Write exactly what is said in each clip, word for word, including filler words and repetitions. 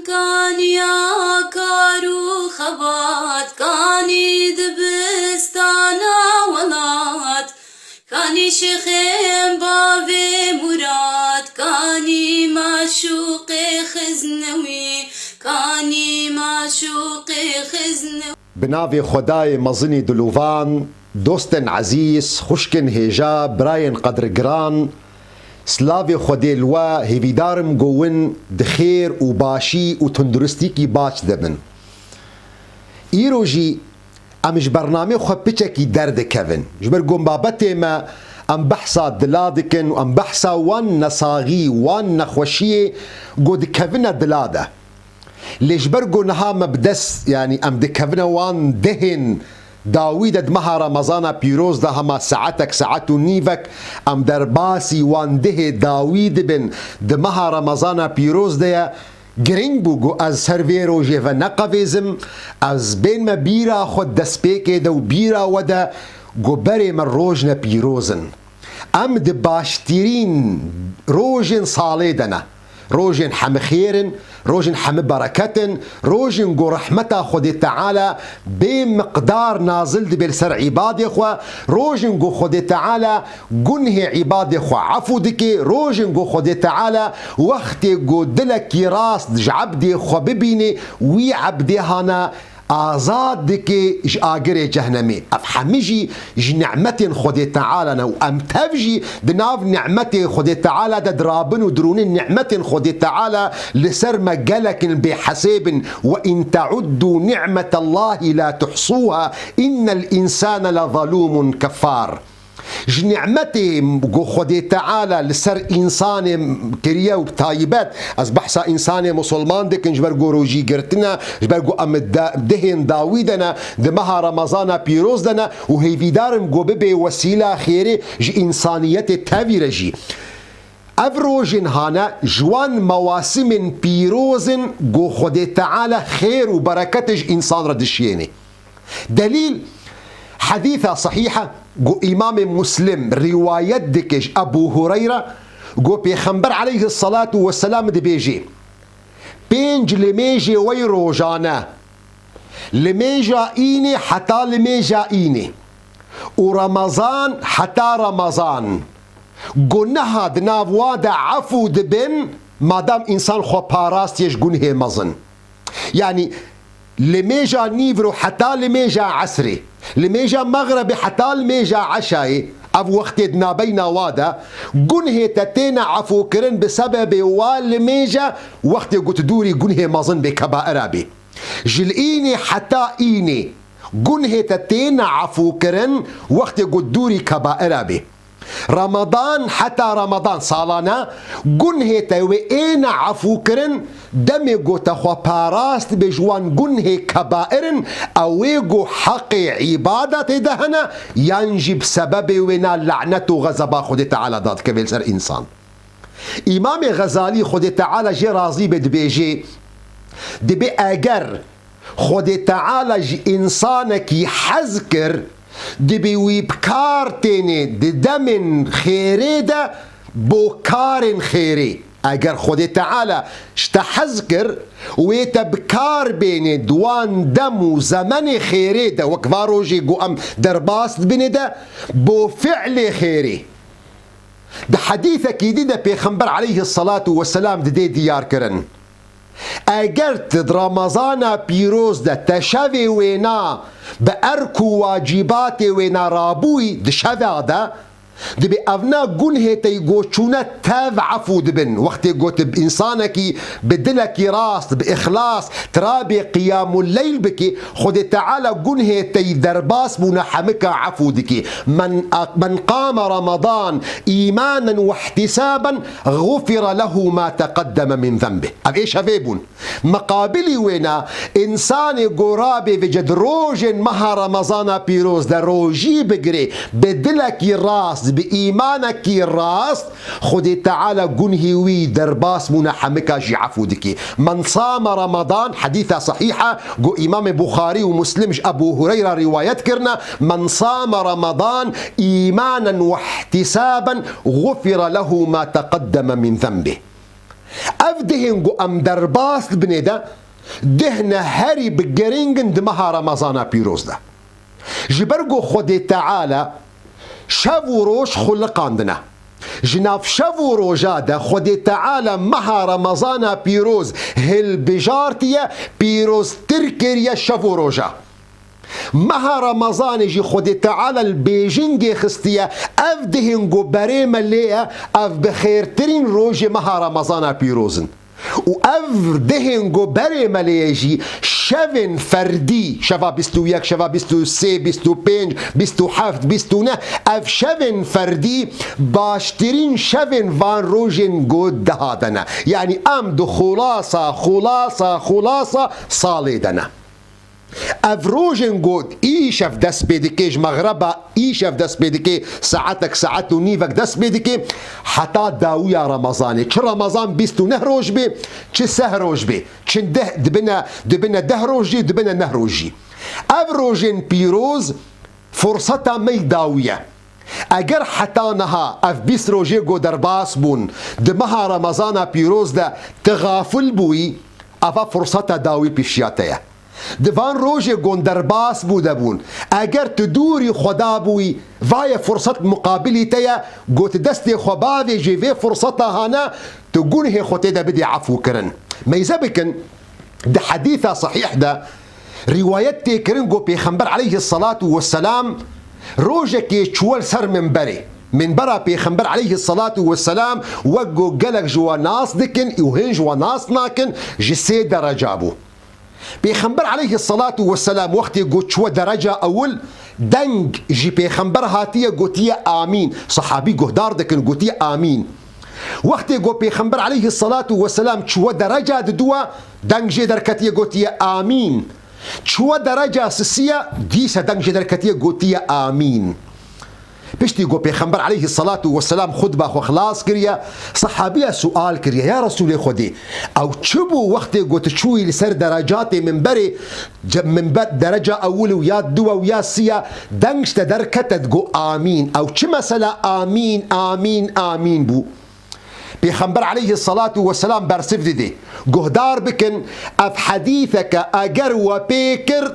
Kaniya kar û xebat, kanî dibistana welat, kanî şêxên bavê Murad, kanî maşûqê xiznewî, kanî maşûqê xiznewî. Bi navê Xwedayê mezinî dilovan, dostên ezîz, xwişkên hêja, birayên qedrgiran, silavê Xwedê li we, hêvîdar im ku win di xêr û başî û tunduristîkî baş de bin. Îro jî em ji bernamê xwe piçekî derdikevin. Ji ber ku babetê me em behsa dila dikin û em behsa wan nesaxî, wan nexweşiyê ku dikevine dila de. Lê ji ber ku niha me bi dest, yanî em dikevine wan dehên dawî de di meha Remezana pîroz de, hema saetek, saet û nîvek em derbasî wan dehê dawî dibin di meha Remezana pîroz de ye. Girîng bû ku ez ser vê rojê ve neqevêzim, ez bênme bîra xwe destpêkê de û bîra we de ku berê me roj ne pîroz in. Em di baştirîn rojên salê de ne. Rojên hemi xêr in, rojên hemi bereket in, rojên ku rehmeta Xwedê Teala bê miqdar nazil dibe li ser îbadê xwe, rojên ku Xwedê Teala gunhê îbadê xwe efû dike, rojên ku Xwedê Teala wextê ku dilekî rast ji ebdê xwe bibîne, wî ebdê hana azad dike ji agirê cehnemê. Ev hemî jî ji nimetên Xwedê Teala ne û em tev jî di nav nimetê Xwedê Teala de dirabin û dirûnin nimetên Xwedê Teala li ser me gelek in bêhesêb in. "Ve in teuddu ni'metallahî la tuhsuha, innel insane lezalumun keffar." Ji nimetê ku Xwedê Teala li ser însanê kiriye û bi taybet ez behsa însanê musulman dikin, ji ber ku rojî girtine, ji ber ku em de-, dehên dawî de ne, di meha Remezana pîroz de ne û hêvîdar im ku bibe wesîla xêrê ji însaniyetê tevî re jî. Ev rojên hane ji wan mewasimên pîroz in ku Xwedê Teala xêr û bereketê ji însan re dişiyêne. Delîl, hedîsa sehîh e ku Îmamê Muslim rîwayet dike ji Ebû Hureyre, ku Pêxember aleyhisselatu vesselam dibêje, pênc limêjê wey rojane, limêja înê heta limêja înê û Remezan heta Remezan, guneha di nav wa de efû dibin, madam însan xwe parastiye ji gunhê mezin. Yanî, limêja nîvro heta limêja esrê, limêja mexrebê heta limêja eşayê, ev wextê di nabeyna wa de, gunhê te têne efûkirin bi sebebê wa limêje, wextê ku tu dûrî gunhê mezin bê, kebaira bê. Ji li înê heta înê, gunhê te têne efûkirin, wextê ku dûrî kebaira bê. Ramadan heta Ramadan salane gunhê te wê êne efûkirin, demê ku te xwe parast bê ji wan gunhê kebair in, ew ê ku heqê îbadetê de hene, yan jî bi sebebê wê na lanet û xezeba Xwedê Teala dadikeve li ser însan. Îmamê Xezalî, Xwedê Teala jê razî be, dibêje, dibê eger Xwedê Teala ji însanekî hez kir, dibî wî bi kar tênê di demên xêrê de bo karên xêrê. Eger Xwedê Teala ji te hez kir, wê te bi kar bênê di wan dem û zemenê xêrê de, wek va rojê ku em derbas dibinê de, bo fi'lê xêrê. Di hedîsekî dî de Pêxember aleyhisselatu vesselam didê diyar kirin. Eger tu di Ramazana pîroz de te şevê wêna bi erk û wacîbatê wêna rabûyî di şeva de, dibê evna gunhê te yî ku çûne tev efû dibin. Wextê ku tu bi însanekî bi dilekî rast, bi îxlas, tu rabê qiyamul leyl bikî, Xwedê Teala gunhê te yî derbas bûne hemika efû dikî. Men, men qame Ramadan îmanen we ihtisaben, gufira lehu ma teqeddeme min zenbih. Ev ê şevê bûn. Miqabilî wêna, însanê ku rabê vêce di rojên meha Remezana pîroz de rojî bigirê, bi dilekî rast, bi îmanekî rast, Xwedê Teala gunhî wî derbas bûne hemika jî efû dikî. Men same Ramadan, hedîsa sehîh e, ku Îmamê Buxarî û Muslim ji Ebû Hureyra rîwayet kirine, men same Ramadan îmanen we ihtisaben, gufira lehu ma teqeddeme min zenbih. Ev dihên ku em derbas dibinê de, dih ne herî bi girîng in di meha Remezana pîroz de. Ji ber ku Xwedê Teala şev û roj xuliqandine. Ji nav şev û roja de Xwedê Teala meha Remezana pîroz hilbijartiye, pîroztir kiriye şev û roja. Meha Remezanê jî Xwedê Teala li bêjingê xistiye, ev dihên ku berê me lê ye, ev bi xêrtirîn rojê meha Remezana pîroz in. Û ev dihên ku berê me lê ye jî şevên ferdî, şeva bîst û yek, şeva bîst û sê, bîst û pênc, bîst û heft, bîst û neh, ev şevên ferdî baştirîn şevên van rojên ku deha de ne. Yanî em di xulasa, xulasa, xulasa salê de ne. Ev rojên ku îşev dest pê dike, ji mexreba îşev dest pê dike, saetek, saet û nîvek dest pê dike, heta dawiya Remezanê. Çi Remezan bîst û neh roj bê, çi seh roj bê, çi deh, dibine, dibine deh roj jî, dibine neh roj jî. Ev rojên pîroz furseta me yî dawî ye. Eger heta niha ev bîst rojê ku derbas bûn, di meha Remezana pîroz de tu xafil bûyî, eva furseta dawî pêşiya te ye. Di van rojê ku derbas bû de bûn, eger tu dûrî Xweda bûyî, va ye furset muqabilî te ye, ku tu destê xwe bavêjî vê furseta hane, tu gunhê xwe tê de bidê efûkirin. Meyze bikin, di hedîsa sehîh de, rîwayet tê kirin ku Pêxember aleyhisselatu vesselam rojekê çûwe li ser minberê. Minbera Pêxember aleyhisselatu vesselam wek ku gelek ji we nas dikin û hin ji we nas nakin, ji sê dereca bû. Pêxember aleyhisselatu vesselam wextê ku çûwe dereca ewil, deng ji Pêxember hatiye gotiye amîn. Sahabî guhdar dikin, gotiye amîn. Wextê ku Pêxember aleyhisselatu vesselam çûwe dereca diduwa, deng jê derketiye gotiye amîn. Çûwe dereca sisiya, dîsa deng jê derketiye gotiye amîn. Piştî ku Pêxember aleyhisselatu vesselam xutba xwe xilas kiriye, sahabiya sual kiriye, ya Resûlê Xwedê, ew çi bû wextê ku tu çûyî li ser derecatê minberê, ce-, minber dereca ewil û ya diwa û ya siya deng ji te derkete digo amîn. Ew çi mesela amîn, amîn, amîn bû? Pêxember aleyhisselatu vesselam bersiv didê. Guhdar bikin, ev hedîseke eger we pê kir,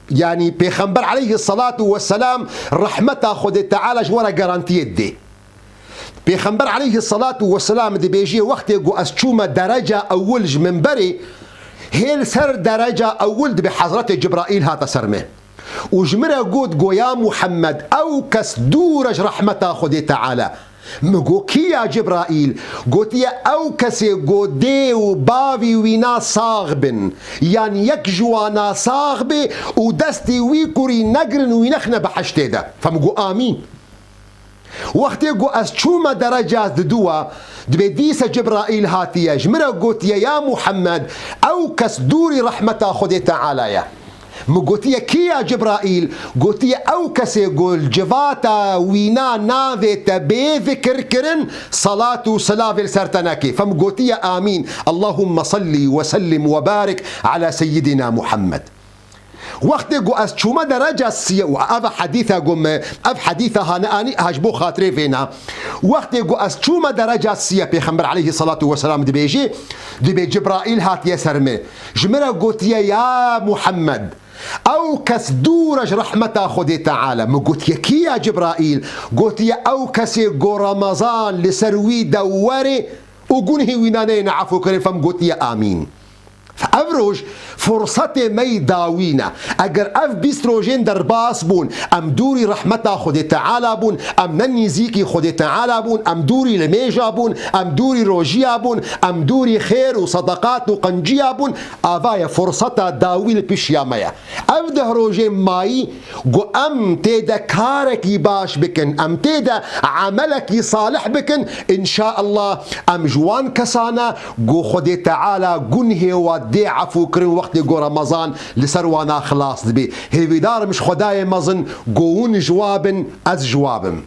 yanî Pêxember aleyhisselatu vesselam rehmeta Xwedê Teala ji we re garantiyê didê. Pêxember aleyhisselatu vesselam dibêjê, wextê ku ez çûme dereca ewil ji minberê, hê li ser dereca ewil dibê Hezretê Cibraîl hate ser me. Û ji min re got, go ya Muhammed, ew kes dûr e ji rehmeta Xwedê Teala. Min got, kî ya Cibraîl? Gotiye, ew kesê ku dê û bavî wîna sax bin, yan yek ji wana sax bê û destê wî kurî negirin û wî nexine behiştê de. Fe min got, amîn. Wextê ku ez çûme dereca diduwa, dibê dîse Cibraîl hatiye, ji min re gotiye, ya Muhammed, ew kes dûrî rehmeta Xwedê Teala ye. Min gotiye, kî ya Cibraîl? Gotiye, ew kesê ku li civata wîna navê te bê zikirkirin, salat û silavê li ser te neke. Fe min gotiye, amîn. Allahumme salli ve sellim ve barik ala seyyidina Muhammed. Wextê ku ez çûme dereca siye û ev hedîsa ku me, ev hedîsa hane anî, ha ji bo xatirê vêna. Wextê ku ez çûme dereca siye, Pêxember aleyhisselatu vesselam dibêjê, dibê Cibraîl hatiye ser me. Ji min re gotiye, ya Muhammed, ew kes dûr e ji rehmeta Xwedê Teala. Min gotiye, kî ya Cibraîl? Gotiye, ew kesê ku Remezan li ser wî de were û gunhê wîna neyêne efûkirin. Fe min gotiye, amîn. Ev roj fursetê me yî dawî ne. Eger ev bîst rojên derbas bûn, em dûrî rehmeta Xwedê Teala bûn, em ne nîzîkî Xwedê Teala bûn, em dûrî limêja bûn, em dûrî rojiya bûn, em dûrî xêr û sedeqat û qenciya bûn, ava ye furseta dawî li pişiya me ye. Ev deh rojên mayî ku em tê de karekî baş bikin, em tê de emelekî salih bikin, înşaallah em ji wan kesan e ku Xwedê Teala gunhê wa dê efûkirin wextê ku Remezan li ser wana xilas dibe. Hêvîdar im ji Xwedayê mezin ku hûn ji wa bin, ez ji wa bim.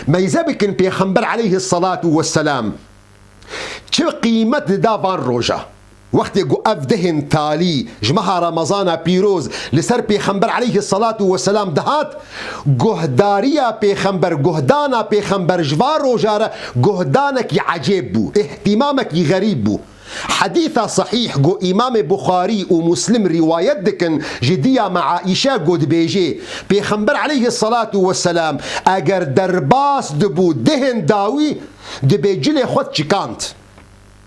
Meyze bikin Pêxember aleyhisselatu vesselam çi qîmet dida van roja. Wextê ku ev dihên talî ji meha Remezana pîroz li ser Pêxember aleyhisselatu vesselam dihat, guhdariya Pêxember, guhdana Pêxember ji van roja re guhdanekî ecêb bû, îhtîmamekî xerîb bû. Hedîsa sehîh ku Îmamê Buxarî û Muslim rîwayet dikin ji diya me Aîşe ku dibêjê, Pêxember aleyhisselatu vesselam eger derbas dibû dihên dawî, dibê cilê xwe diçikand.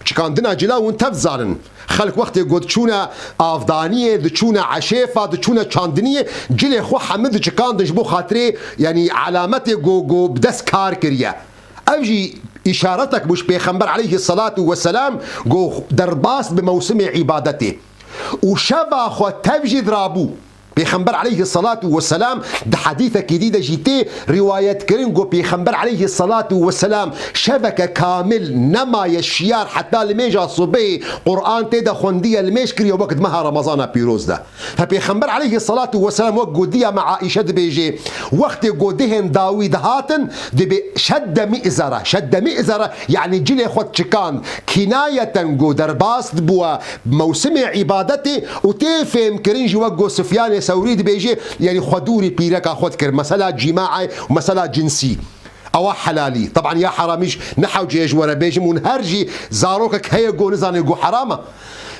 Çikandina cila hûn tev dizanin. Xelk wextê ku diçûne avdaniyê, diçûne eşêfa, diçûne çandiniyê, cilê xwe hemû diçikandin ji bo xatirê, yanî alametê ku, ku bi dest kar kiriye. Ev jî îşaretek bû ji Pêxember aleyhisselatu vesselam ku derbas bi mewsimê îbadetê. Û şeva xwe tev jî dirabû. Pêxember aleyhisselatu vesselam di hedîsekî dî de jî tê rîwayetkirin ku Pêxember aleyhisselatu vesselam şeveke kamil nemaye şiyar heta limêja subê Quran tê de xwendiye, limêj kiriye wek di meha Remezana pîroz de. He Pêxember aleyhisselatu vesselam wek gotiya me Aîşe dibêjê, wextê ku dihên dawî dihatin, dibê şedde mi'zere, şedde mi'zere, yanî cilê xwe diçikand, kînayeten ku derbas dibûwe mewsimê îbadetê û tê fêhmkirin jî wek ku Sufyanê Sewrî dibêje, yanî xwe dûrî pîreka xwe dikir. Mesela cîmaê û mesela cinsî. Ewa helalî. Teban ya heramî jî ne hewce ye ji we re bêjim, hûn her jî zarokek heye ku nizane ku heram e.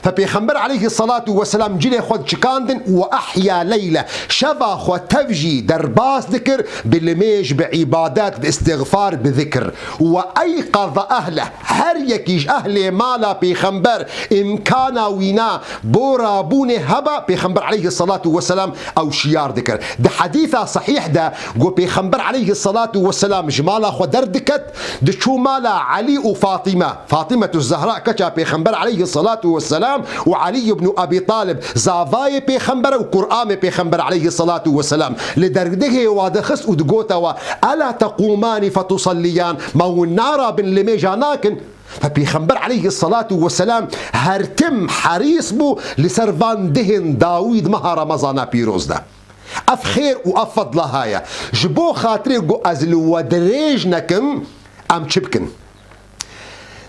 Fe Pêxember aleyhisselatu vesselam cilê xwe diçikandin û ehya leyle, şeva xwe tev jî derbas dikir, bi limêj, bi îbadet, bi îstixfar, bi zikir. Ve eyqaza ehleh, her yekî ji ehlê mala Pêxember îmkana wîna bo rabûnê heba, Pêxember aleyhisselatu vesselam ew şiyar dikir. Di hedîsa sehîh de ku Pêxember aleyhisselatu vesselam ji mala xwe derdiket, diçû mala Elî û Fatîme. Fatîmetu Zehra, keça Pêxember aleyhisselatu vesselam, û Elî ibn Ebî Talib, zavayê Pêxember e û kuramê Pêxember aleyhisselatu vesselam, li dergehê wa dixist û digote we, "Ela teqûmanî fetusellîyan?" Ma hûn narabin limêja nakin? Fe Pêxember aleyhisselatu vesselam her tim herîs bû li ser van dihên dawî di meha Remezana pîroz de. Ev xêr û ev fedla heye. Ji bo xatirê ku ez li we dirêj nekim, em çi bikin?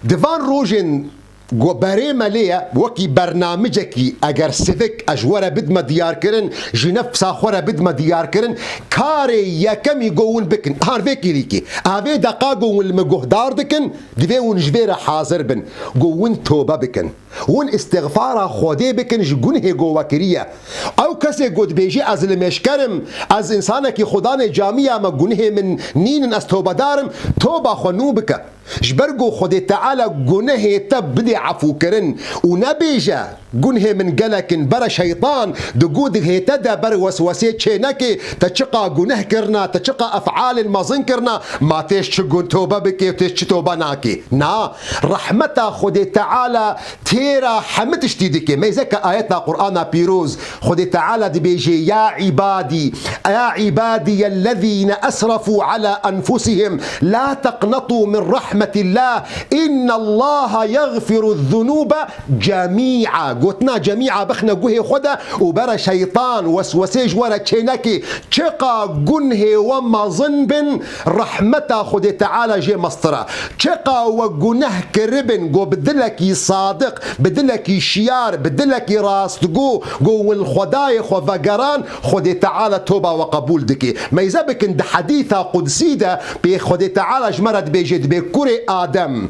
Di van rojên ku berê me lê ye, wekî bernamicekî eger sivik ez ji we re bidme diyarkirin, ji nefsa xwe re bidme diyarkirin, karê yekemî ku hûn bikin, han vê kîlîkê, a vê deqa ku hûn li min guhdar dikin, divê hûn ji vê re hazir bin, ku hûn tobe bikin. Hûn îstixfara Xwedê bikin ji gunhê ku we kiriye. Ew kesê ku dibêje, "Ez limêjker im, ez însanekî Xudanê camiya me, gunhê min nînin, ez tobedar im", toba xwe nû bike. Ji ber ku Xwedê Teala gunehê te bidê efûkirin û nebêje, "Gunhê min gelek in", bere şeytan di gunhê te de ber weswesê çê neke, te çiqa guneh kirina, te çiqa efalên mezin kirina, ma tê ji çi gun tobe bike û tê ji çi tobe nake. Na, rehmeta Xwedê Teala têra hemî tiştî dike. Meyzeke ayeta Qur'ana pîroz, Xwedê Teala dibêje, "Ya ibadî, ya ibadiyellezîne esrafû ala enfusihim, la teqnetû min rahmetillah, innallaha yagfiruzzunûbe cemî'a." Gotina cemî'a bixne guhê xwe de û bere şeytan weswesê ji we re çê neke. Çiqa gunhê we mezin bin, rehmeta Xwedê Teala jê mestir e. Çiqa we guneh kiribin, ku bi dilekî sadiq, bi dilekî şiyar, bi dilekî rastgo, ku hûn li Xwedayê xwe vegeran, Xwedê Teala toba we qebûl dike. Meyze bikin, di hedîsa qudsî de pê Xwedê Teala ji me re dibêje, dibê, "Kurê Adem,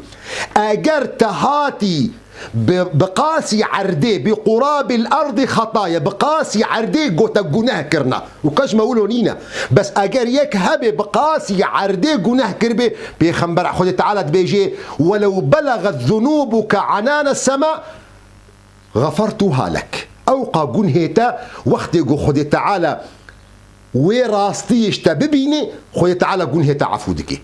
eger te hatî bi, bi qasî erdê, bi qurabil erdî xetaye, bi qasî erdê gote guneh kirina." Û qeş me wilo nîne. Bes eger yek hebe bi qasî erdê guneh kiribê, Pêxember Xwedê Teala dibêje, "Welew beleget zunûbuke enane sema, xefertuha lek." Ewqa gunhê te wextê ku Xwedê Teala wê rastiyê ji te bibîne, Xwedê Teala gunhê te efû dike.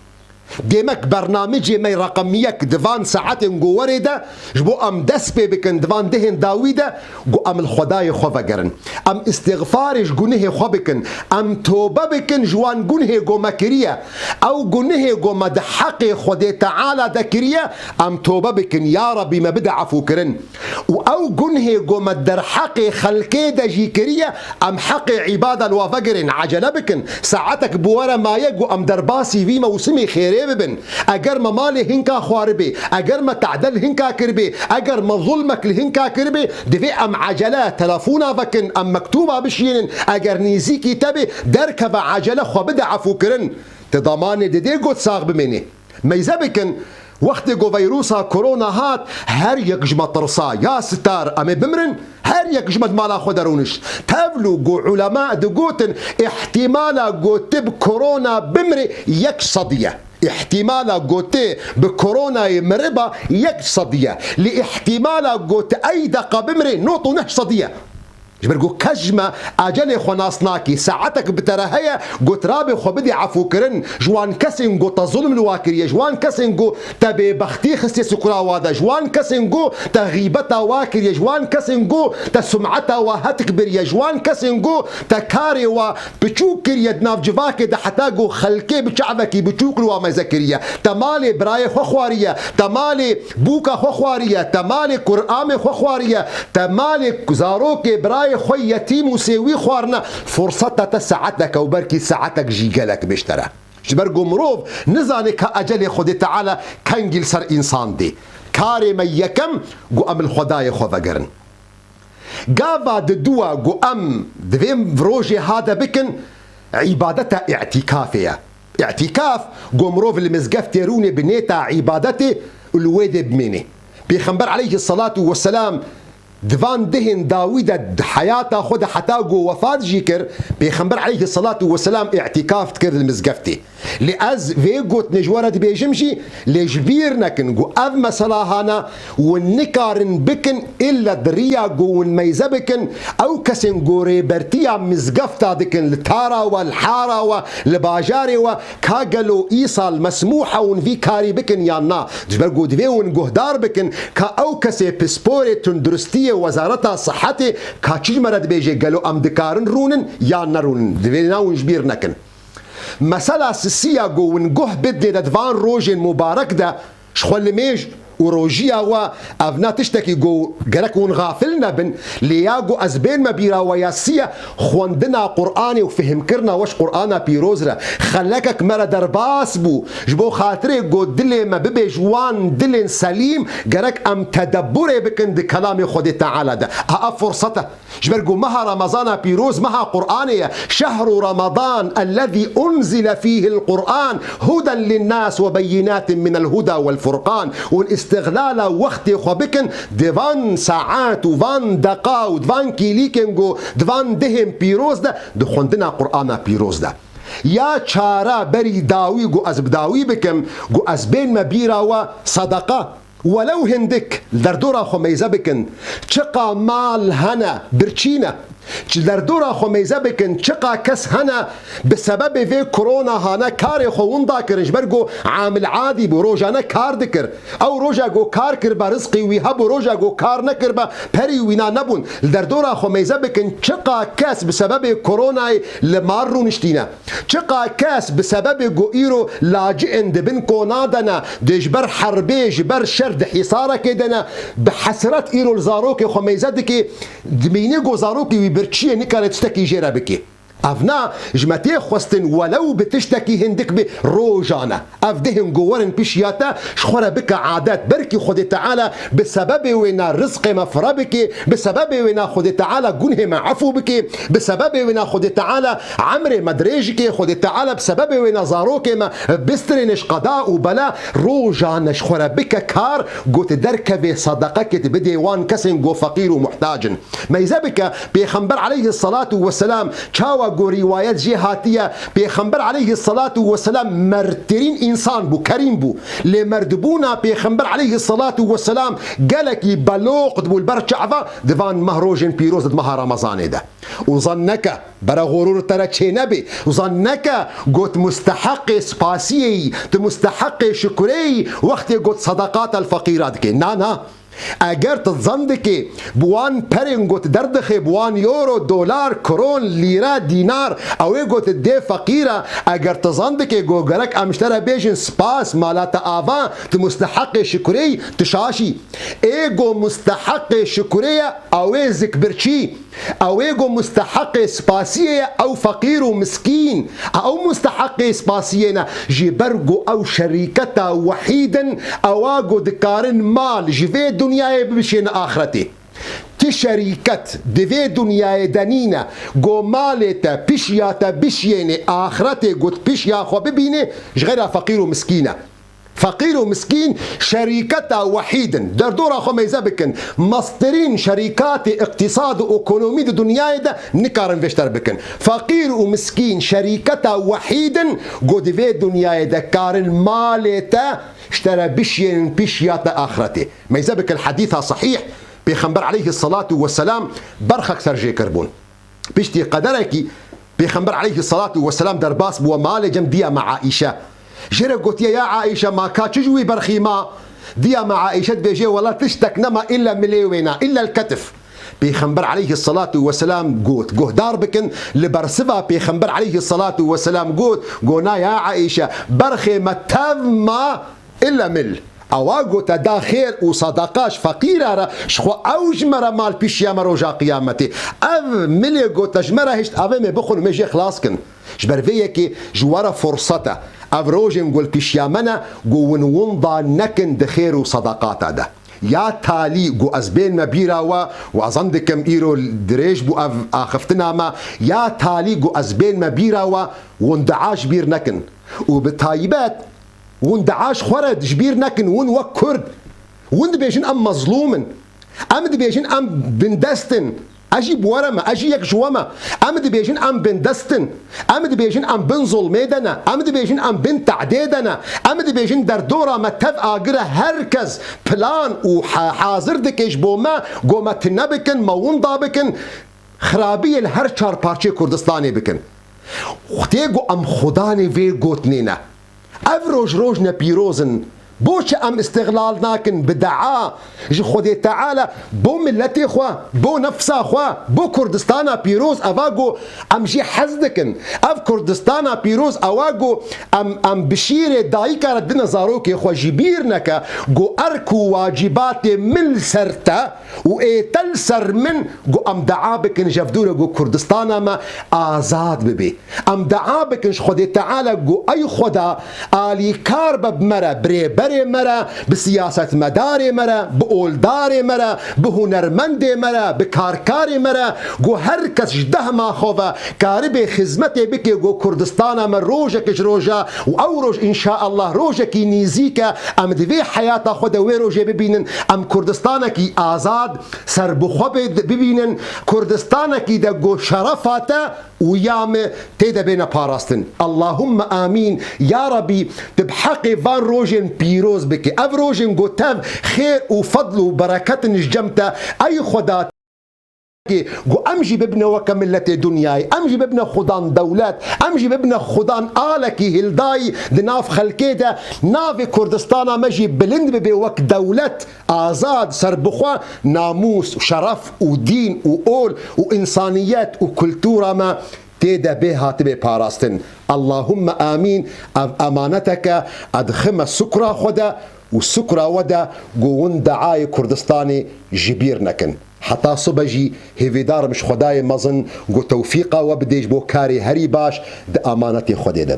Demek bernamicê me reqem yek di van saetên ku werê de, ji bo em dest pê bikin di van dehên dawî de, ku em li Xwedayê xwe vegerin. Em îstixfarê ji gunihê xwe bikin. Em tobe bikin ji wan gunihê ku me kiriye. Ew gunihê ku me di heqê Xwedê Teala de kiriye, em tobe bikin, ya Rebî me bide efûkirin. Û ew gunhê ku me derheqê xelkê de jî kiriye, em heqê îbada li wa vegirin, ecele bikin. Saetek bi we re maye ku em derbasî vî mewsimê xêrê bibin, eger me malê hinka xwaribê, eger me tade li hinka kiribê, eger me zulmek li hinka kiribê, divê em ecele telefona vekin, em mektûba bişînin, eger nêzîkî te bê, derkeve ecele xwe bide efûkirin. Ti damanê didê got sax bimênê. Meyze bikin, wextê ku veyrusa korona hat, her yek ji me tirsa, ya sitar, em ê bimrin, her yek ji me di mala xwe de rûnişt. Tevlû ku ulema digotin, îhtîmala ku ti bi korona bimrê yek sedî ye. Îhtîmala ku ti bi koronayê miriba yek sedî ye. Lê îhtîmala ku ti ey deqa bimrê nod û neh sedî ye. Ji ber ku kes ji me ecelê xwe nas nakî, saetek bi te re heye, ku tu rabê xwe bidê efûkirin, ji wan kesên ku te zulm li wa kiriye, ji wan kesên ku te bêbextî xistiye sikura wa de, ji wan kesên ku te xîbeta wa kiriye, ji wan kesên ku te sumeta wa hetik biriye, ji wan kesên ku te karê wa piçûk kiriye di nav civakê de, heta ku xelkê bi çavekî biçûk li wa meze kiriye. Te malê birayê xwe xwariye, te malê bûka xwe xwariye, te malê kuramê xwe xwariye, te malê zarokê birayê xwe yetîm û sêwî xwarine. Furseta te saeteke û belkî saetek jî gelek bêjter e. Ji ber ku mirov nizane ka ecelê Xwedê Teala kengî li ser însan dê. Karê me yekem ku em li Xwedayê xwe vegerin. Gava diduwa ku em divê rojê hade bikin, îbadeta îtîkafê ye. Îtîkaf ku mirov li mizgeftê rûnê bi nêta îbadetê û li wê dê bimênê. Pêxember aleyhisselatu vesselam di van dihên dawî de di heyata xwe de heta ku wefat jî kir, Pêxember aleyhisselatu vesselam îtîkaf dikir li mizgeftê. Lê ez vê gotinê ji we re dibêjim jî, lê ji bîr nekin ku ev mesela hana, hûn nikarin bikin illa di riya ku hûn meyze bikin, ew kesên ku rêbertiya mizgefta dikin li tara we, li hara we, li bajarê we, ka gelo îsal mesmûh e hûn vî karî bikin yan na? Ji ber ku divê hûn guhdar bikin ka ew kesê pisporê tunduristiyê Wezareta Sihetê ka çi ji me re dibêje, gelo em dikarin rûnin yan nerûnin? Divê na hûn ji bîr nekin. Mesela sisiya ku hûn guh bidinê de di van rojên mubarek de, ji xwe limêj û rojiya we, ev ne tiştekî ku gerek hûn xafil nebin, lê ya ku ez bênme bîra we ya sisiya, xwendina Qur'anê û fihmkirina we ji Qur'ana pîroz re. Xelekek me re derbas bû. Ji bo xatirê ku dilê me bibe ji wan dilên selîm, gerek em tedebburê bikin di kelamê Xwedê Teala de. A, ev fursete. Ji ber ku meha Remezana pîroz, meha Qur'anê ye. Şehru Ramadan ellezî unzile fîhil Qur'an huden linnas ve beyinatin minel huda vel furqan. Hûn îstixlala wextê xwe bikin, di van saet û van deqa û di van kîlîkên ku di van dihên pîroz de, di xwendina Qur'ana pîroz de. Ya çara berî dawî ku ez bi dawî bikim, ku ez bênme bîra we sedeqa. Welew hindik li derdora xwe meyze bikin, çiqa mal hene, birçî ne. Ji derdora xwe meyze bikin, çiqa kes hene, bi sebebê vê korona hane karê xwe winda kirin, ji ber ku amil adî bû, rojane kar dikir. Ew roja ku kar kiribe, rizqî wî hebû, roja ku kar nekiribe, perî wîna nebûn. Li derdora xwe meyze bikin, çiqa kes bi sebebê koronayê li mar rûniştîne. Çiqa kes bi sebebê ku îro laciên di bin kona de ne, dê ji ber herbê, ji ber şer di hîsarekê de ne, bi hesret îro li zarokê xwe meyze dike, dimîne ku zarokê wî birçî ye, nikare tiştekî jê re bike. Ev na ji me tê xwestin welew bi tiştekî hindik be, rojane. Ev dihên ku werin pişiya te ji xwe re bike adet. Belkî Xwedê Teala bi sebebê wê na rizqê me fire bike, bi sebebê wê na Xwedê Teala gunhê me efû bike, bi sebebê wê na Xwedê Teala emrê me dirêj bike, Xwedê Teala bi sebebê wê na zarokê me bistirêne ji qeda û bela, rojane ji xwe re bike kar, ku tu derkevê sedeqekê tu bidê wan kesên ku feqîr û muhtac in. Meyze bike, Pêxember aleyhisselatu vesselam, çawa ku rîwayet jê hatiye, Pêxember aleyhisselatu vesselam merdtirîn însan bû, kerîm bû. Lê merdbûna Pêxember aleyhisselatu vesselam gelekî beloq dibû li ber çava di van meh rojên pîroz di meha Remezanê de. Û zan neke, bere xurûr te re çê nebê. Û zan neke, got musteheqê spasiyê yî, tu musteheqê şukurê yî, wextê got sedeqat el feqîra dikê. Na, na. Eger tu zan dikê, bi wan perên got derdixê, bi wan euro, dolar, kron, lîre, dînar, ew ê got dê feqîre, eger tu zan dikê, got gerek em ji te re bêjin spas, mala te ava, tu musteheqê şukurê yî, tu şaş î. Ê got musteheqê şukurê ye, ew ê zikbirçî. Ew ê ku musteheqê spasiyê ye, ew feqîr û miskîn. Ew musteheqê spasiyê ne. Ji ber ku ew şerîketa wehîd in, ewa ku dikarin mal ji vê dinyayê bibişêne axretê. Ti şerîket di vê dinyayê de nîne, ku malê te pişiya te bişiyênê axretê ku pişiya xwe bibînê, ji xeyra feqîr û miskîn e. Feqîr û miskîn şerîketa wehîd in. Derdora xwe meyze bikin. Mestirîn şerîkatê îqtîsad û ekonomî di dinyayê de nikarin vê ji te re bikin. Feqîr û miskîn şerîketa wehîd in ku di vê dinyayê de karin malê te ji te re bişiyênin pişiya te axretê. Meyze bikin hedîsa sehîh, Pêxember aleyhisselatu vesselam berxek ser jê kiribûn. Piştî qederekî Pêxember aleyhisselatu vesselam derbas bû, we malê cem diya me Aîşe. Jê re gotiye, ya Aîşe, ma ka çi ji wî berxî ma? Diya me Aîşe dibêje, wela tiştek nema îlle milê wê na, îlle el-ketif. Pêxember aleyhisselatu vesselam got, guhdar bikin, li bersiva Pêxember aleyhisselatu vesselam got, gona ya Aîşe, berxê me tev ma îlle mil. Ewa gote da xêr û sadaqa ji feqîra re, ji xwe ew ji me re mal pişiya me roja qiyametê. Ev milê gote ji me re hişt, ev ê me bixwin û me jê xilas kin. Ji ber vê yekê ji we re fursete. Ev rojên gul pişiya me ne, ku win winda nekin di xêr û sadaqata de. Ya talî ku ez bên me bîra we, û ez zan dikim îro dirêj bû ev axiftina me, ya talî ku ez bên me bîra we, win dua ji bîr nekin. Û bi taybet, Hûn dua ji xwe re ji bîr nekin, hûn wek Kurd. Hûn dibêjin em mezlûm in. Em dibêjin em bindest in. Ez jî bi we re me, ez jî yek ji we me. Em dibêjin em bindest in. Em dibêjin em bin zulmê de ne. Em dibêjin em bin tehdê de ne. Em dibêjin derdora me tev agir e, her kes plan û ha-, hazir dike ji bo me, go me tune bikin, me winda bikin, xirabiyê li her çar parçeyê Kurdistanê bikin. Xwedê go em xudanê vê gotinê ne. Ev roj roj ne pîroz in. Bo çi em îstixlal nakin bi dua ji Xwedê Teala bo miletê xwe, bo nefsa xwe, bo Kurdistana pîroz? Eva ku em jî hez dikin. Ev Kurdistana pîroz ewa ku em, em bi şîrê dayika re dine zarokê xwe, ji bîr neke ku erk û wacîbatê min li ser te û ê te li ser min, ku em dua bikin ji hevdû re ku Kurdistana me azad bibe. Em dua bikin ji Xwedê Teala ku ey Xweda alîkar be bi me re, bi rêberê me re, bi siyasetmedarê me re, bi oldarê me re, bi hunermendê me re, bi karkarê me re, ku her kes ji dehma xwe ve karibe xizmetê bike ku Kurdistana me rojek ji roja û ew roj înşaallah rojekî nîzîk e, em di vê heyata xwe de wê rojê bibînin, em Kurdistanekî azad, serbixwe bi-, bibînin, Kurdistanekî de ku şerefa te û ya me tê de bêne parastin. Allahumme amîn. Ya Rebî, tu bi heqê van rojên pîroz bike. Ev rojên ku tev xêr û fedl û bereket in ji cem te. Ey Xweda, ku em jî bibine weke miletê dinyayê, em jî bibine xudan dewlet, em jî bibine xudan alekî hildayî di nav xelkê de, navê Kurdistana me jî bilind bibe wek dewlet. Azad, serbixwe, namûs, şeref û dîn û ol û însaniyet û kultura me tê de bê hatibê parastin. Allahumme amîn. Ev emaneteke e dixime sukra xwe de û sukra we de, ku hûn duayê Kurdistanê ji bîr nekin. Heta sibe jî hêvîdar im ji Xwedayê mezin ku tewfîqa we bidê ji bo karê herî baş di emanetê Xwedê de be.